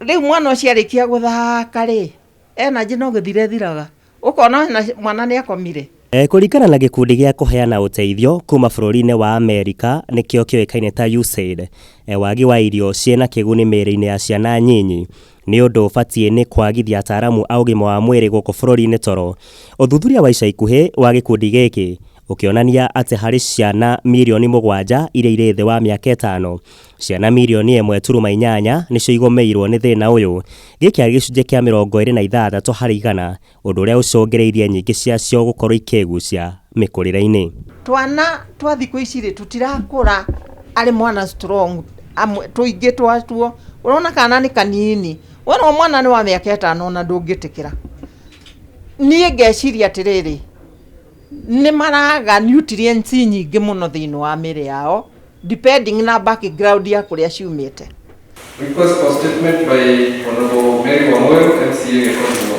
Rĩu mwana ũcio arĩkia gũthaka rĩ, energy no gũthira ĩthiraga, ũkona ona mwana nĩ akomire. Kũringana na gĩkundi gĩa kũheana ũteithio kuma bũrũri-inĩ wa Amerika nĩkĩo kĩũĩkaine ta USAID, wagi wa irio ciĩna kĩguni mĩĩrĩ-inĩ ya ciana nyinyi nĩ ũndũ ũbatiĩ nĩ kwagithia ataaramu a ũgima wa mwĩrĩ gũkũ bũrũri-inĩ toro. Ũthuthuria wa ica ikuhĩ wa gĩkundi gĩkĩ ũkĩonania atĩ harĩ ciana mirioni mũgwanja iria irĩ thĩ wa mĩaka ĩtano, ciana mirioni 1.8 nĩcio igũmĩirwo nĩ thĩna ũyũ, gĩkĩ arĩ gĩcunjĩ kĩa 26% ũndũ ũrĩa ũcũngĩrĩirie nyingĩ ciacio gũkorwo ikĩgucia mĩkũrĩre-inĩ. Twana twa thikũ ici rĩ, tũtirakũra arĩ mwana strong, amwe tũingĩ twatuo, ũrona kana nĩ kanini, wona mwana nĩ wa mĩaka 5 ona ndũngĩtĩkĩra. Niĩ ngeciria atĩrĩrĩ, nĩ maraga nutrients nyingĩ mũno thĩinĩ wa mĩĩrĩ yao, depending na background ya kũrĩa ciumĩte. Request for statement by Honorable Mary Wamuyu, MCA Gĩkondi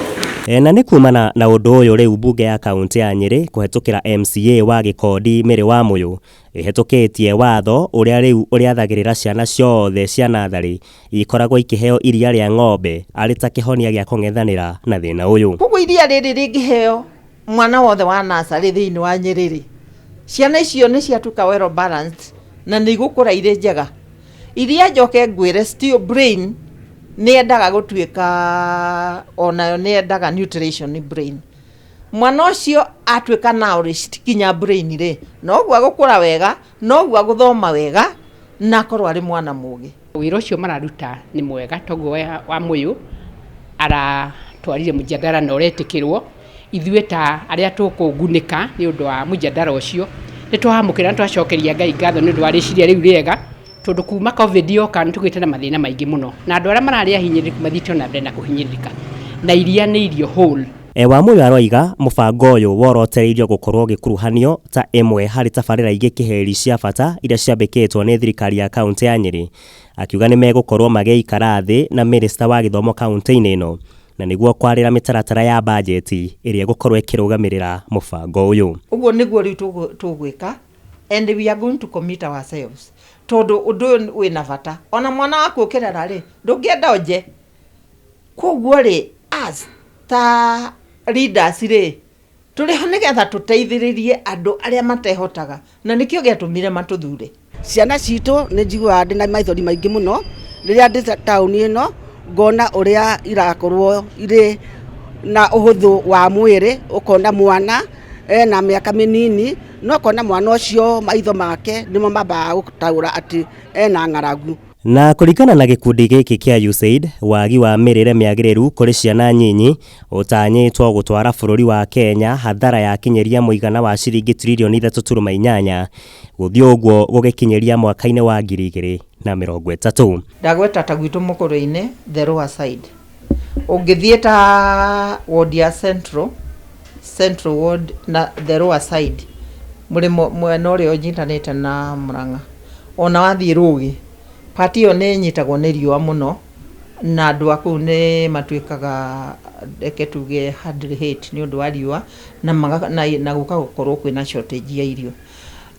Ward. Na nĩ kumana na ũndũ ũyũ rĩu mbunge ya kaunti ya Nyĩrĩ kũhetũkĩra MCA wa Gĩkondi Mary Wamuyu ĩhetũkĩtie watho ũrĩa rĩu ũrĩathagĩrĩra ciana ciothe cia natharĩ ikoragwo ikĩheo iria rĩa ng'ombe arĩ ta kĩhonia gĩa kũng'ethanĩra na thĩna ũyũ. Koguo iria rĩrĩ rĩngĩheo mwana wothe wa nursery thĩinĩ wa Nyĩrĩ rĩ, ciana icio nĩ ciatuĩka well balanced na nĩ igũkũra irĩ njega. Iria njoke ngwĩre, still brain nĩ yendaga gũtuĩka, onayo nĩ yendaga nutrition brain. Mwana ũcio atuĩka nourished kinya brain rĩ, noguo agũkũra wega, noguo agũthoma wega na akorwo arĩ mwana mũgĩ. Wĩra ũcio mararuta nĩ mwega, toguo wa Mũyũ aratwarire mũjadara na ũretĩkĩrwo. Ithuĩ ta arĩa tũkũgunĩka nĩ ũndũ wa mũjadara ũcio nĩ twamũkĩra na twacokeria Ngai ngatho nĩ ũndũ wa rĩciria rĩu rĩega, tondũ kuma COVID yoka nĩ tũgĩte na mathĩna maingĩ mũno, na andũ arĩa mararĩ ahinyĩrĩrĩku mathiĩte ona mbere na kũhinyĩrĩrĩka, na iria nĩ irio whole. Wamuyu aroiga mũbango ũyũ worotereirio gũkorwo ũgĩkuruhanio ta ĩmwe harĩ tabarĩra ingĩ kĩheri cia bata iria ciambĩkĩtwo nĩ thirikari ya kaunti ya Nyĩrĩ, akiuga nĩ megũkorwo magĩikara thĩ na mĩnĩsta wa gĩthomo kaunti-inĩ ĩno na nĩguo kwarĩra mĩtaratara ya bajeti ĩrĩa ĩgũkorwo ĩkĩrũgamĩrĩra mũbango ũyũ. Ũguo nĩguo rĩu tũgwĩka, and we are going to commit ourselves, tondũ ũndũ ũyũ wĩna bata. Ona mwana waku ũkĩrera rĩ, ndũngĩenda onje. Koguo rĩ, us ta leaders rĩ, tũrĩ ho nĩgetha tũteithĩrĩrie andũ arĩa matehotaga, na nĩkĩo gĩatũmire matũthure. Ciana citũ nĩ njiguaga ndĩna maithori maingĩ mũno rĩrĩa ndĩ taũni ĩno, ngona ũrĩa irakorwo irĩ na ũhũthũ wa mwĩrĩ, ũkona mwana ena mĩaka mĩnini, no ũkona mwana ũcio maitho make nĩmo mambaga gũtaũra atĩ ena ng'aragu. Na kũringana na gĩkundi gĩkĩ kĩa USAID, wagi wa mĩrĩre mĩagĩrĩru kũrĩ ciana nyinyi ũtanyĩtwo gũtwara bũrũri wa Kenya hathara ya kinyĩria mũigana wa ciringi tririoni 3.8 gũthiĩ ũguo gũgĩkinyĩria mwaka-inĩ wa 2030. Ndagweta ta gwitũ mũkũrũ-inĩ, the lower side, ũngĩthiĩ ta ward ya Central ward na the lower side, mũrĩmo mwena ũrĩa ũnyitanĩte na Murang'a, ona wathiĩ Rũgi, part ĩyo nĩ ĩnyitagwo nĩ riũa mũno, na andũ a kũu nĩ matuĩkaga, reke tuge, hardly hit nĩ ũndũ wa riũa na gũka gũkorwo kwĩna shortage ya irio.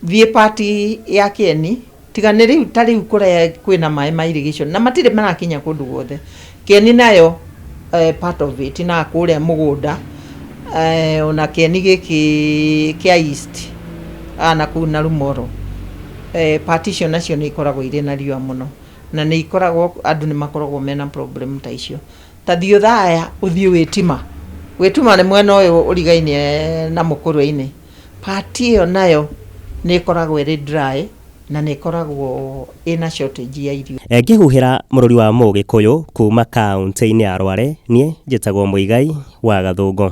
Thiĩ part ya Kĩeni, tiga nĩ rĩu ta rĩu kũrĩa kwĩna maĩ ma irrigation na matirĩ marakinya kũndũ guothe. Kĩeni nayo part of it na kũrĩa mũgũnda, ona Kĩeni gĩkĩ kĩa East na kũu na Rumoro, part icio nacio nĩ ikoragwo irĩ na riũa mũno, na nĩ ikoragwo andũ nĩ makoragwo mena problem ta icio. Ta thiĩ Othaya, ũthiĩ Wĩtima. Wĩtima nĩ mwena ũyũ ũrigainie na Mũkũrwe-inĩ. Part ĩyo nayo nĩ ĩkoragwo ĩrĩ dry na nĩ ĩkoragwo ĩna shortage ya irio. Ngĩhuhĩra mũrũri wa Mũgĩkũyũ kuma kaunti-inĩ ya Rware, niĩ njĩtagwo Mũigai wa Gathũngũ.